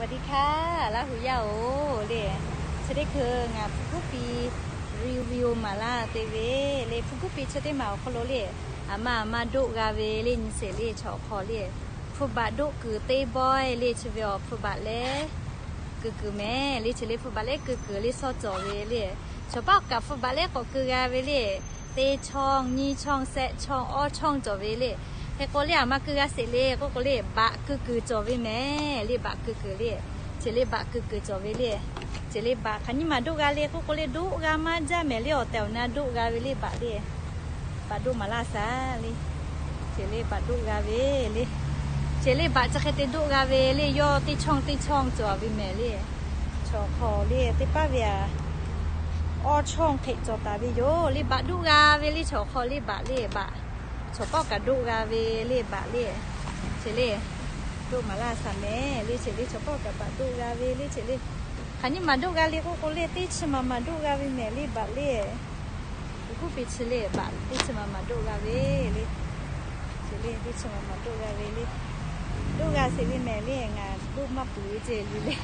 สวัสดีค่ะ Laˇ huˍ yaˇ-oˬ le. Chi teˇ hkui ngaˬ hpu kuˉ pi review maˍ laˇ te ve le. Hpu kuˉ pi chi teˇ maˬ awˬ hk'aw lo le, aˬ ma aˬ ma doˆ g'a ve le, nyi sheˍ le, chaw awˬ hk'aw le, hpu baꞈ doˆ kuiˬ teˇ bawehˇ le. Chi ve awˬ hpu baꞈ lehˉ kuiˬ kuiˬ mehˍ le. Chi le hpu baꞈ lehˉ kuiˬ kuiˬ le, sawˇ cawˬ ve le. Chaw paˆ kaꞈ hpu baꞈ lehˉ k'awꞈ keu g'a ve le. Teˇ chawˇ, nyiˇ chawˇ, shehˆ chawˇ, awˇ chawˇ cawˬ ve le. Hk'e k'o le, aˬ ma keu g'a sheˍ le k'oˆ k'o le, baꞈ keu kuiˬ cawˬ ve mehˍ le. Baꞈ keu kuiˬ le. Chi le baꞈ keu kuiˬ cawˬ ve le. Chi le baꞈ hk'aˬ nyiˇ maˬ doˆ g'a le k'oˆ k'o le, doˆ g'a maˇ jaˇ mehˍ le. Awˬ tehˬ awˬ na doˆ g'a ve le baꞈ le. Baꞈ doˆ maˍ laˇ shaˍ le. Chi le baꞈ doˆ g'a ve le. Chi le baꞈ chi hk'e te doˆ g'a ve le. Yawˇ teˇ chawˇ teˇ chawˇ cawˬ ve mehˍ le. Chaw hk'aw le teˇ paˉ ve aꞈ, awˇ chawˇ hk'e cawˬ taˍ ve yoˬ le. Baꞈ doˆ g'a ve le. Chaw hk'aw le baꞈ le baꞈ. Chaw paˆ kaꞈ doˆ g'a ve le baꞈ le. Chi le doˆ maˍ laˇ shaˍ mehˍ le. Chi le chaw paˆ kaꞈ baꞈ doˆ g'a ve le. Chi le hk'aˬ nyiˇ maˬ doˆ g'a le k'oˆ k'o le, teˇ chi maˬ maˬ doˆ g'a ve mehˍ le baꞈ le. Hpu kuˉ pi chi le baꞈ teˇ chi maˬ maˬ doˆ g'a ve le. Chi le teˇ chi maˬ maˬ doˆ g'a ve le. Doˆ g'a sheˍ ve mehˍ le. Ngaˬ doˆ maˇ puˍ ve ceh yoˬ le.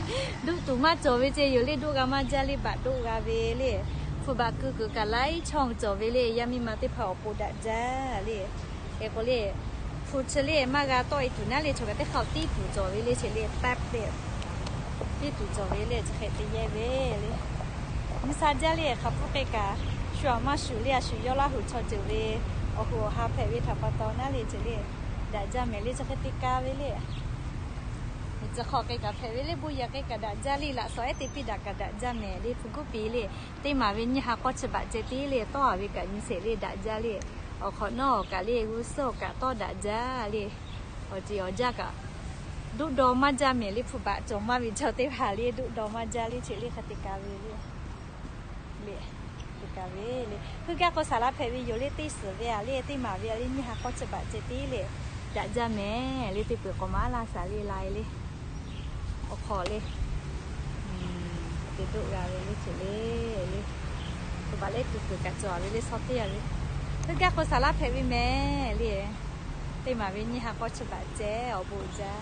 Doˆ tuˬ maˇ cawˬ ve ceh yoˬ le. Doˆ g'a maˇ jaˇ le. Baꞈ doˆ g'a ve le. Hpu baꞈ keu kuiˬ kaꞈ laiˉ chawˇ cawˬ ve le. Yaˇ miˇ ma teˇ hpaˍ awˬ pon daꞈ jaˇ le. Hk'e k'o le, hpu chi le maˇ g'a tawˆ e tuˬ naˉ le, chaw kaꞈ teˇ hk'aˇ tiˉ tuˬ cawˬ ve le. Chi le tape le, tiˉ tuˬ cawˬ ve le. Chi hk'e te yehˇ ve le. Nyi sha jaˇ le. Hk'aˬ hpu hk'e kaꞈ shu aꞈ maˇ shuˍ le. A shu yawˇ Laˇ huˍ chaw ceuˬ ve awˬ hoꞈ awˬ ha hpehꞈ ve htaꞈ pa taw naˉ le. Chi le daꞈ jaˇ mehˍ le. Chi hk'e te ka ve le. Miˬ tcuh hk'aw hk'e kaꞈ hpehꞈ ve le. Bon yehˬ hk'e kaꞈ daꞈ jaˇ le. Laꞈ shawnˍ ehˉ te piˇ daꞈ kaꞈ daꞈ jaˇ mehˍ le. Hpu kuˉ pi le, teˇ maˍ ve nyiˇ ha k'awˇ chi baꞈ ceh tiˉ le. Tawˇ a ve kaꞈ nyi sheˍ le, daꞈ jaˇ le. Awˬ hk'awꞈ nawˉ awˬ kaꞈ le, g'uˇ suhˉ awˬ kaꞈ tawˇ daꞈ jaˇ le. Awˬ ceˬ awˬ jaˇ kaꞈ doˆ daw maˇ jaˇ mehˍ le. Hpu baꞈ cawˬ maˇ ve chaw teˇ hpaˍ le, doˆ daw maˇ jaˇ le. Chi le hk'e te ka ve le. Le, te ka ve le. Heuˆ gaˇ k'o saˍ laꞈ hpehꞈ ve yoˬ le. Teˇ suhˍ ve a le, teˇ maˍ ve a le, nyiˇ ha k'awˇ chi baꞈ ceh tiˉ le, daꞈ jaˇ mehˍ le. Teˇ peuˬ k'awꞈ maˍ laˇ shaˍ le, lai le. Awˬ hk'awꞈ le, te doˆ g'a ve le. Chi le, le, hpu baꞈ lehˉ kuiˬ kuiˬ kaꞈ cawˬ ve le. Shaw teˇ a ve, heuˆ gaˇ k'o saˍ laꞈ hpehꞈ ve mehˍ le. Teˇ maˍ ve nyiˇ ha k'awˇ chi baꞈ ceh awˬ bon jaˇ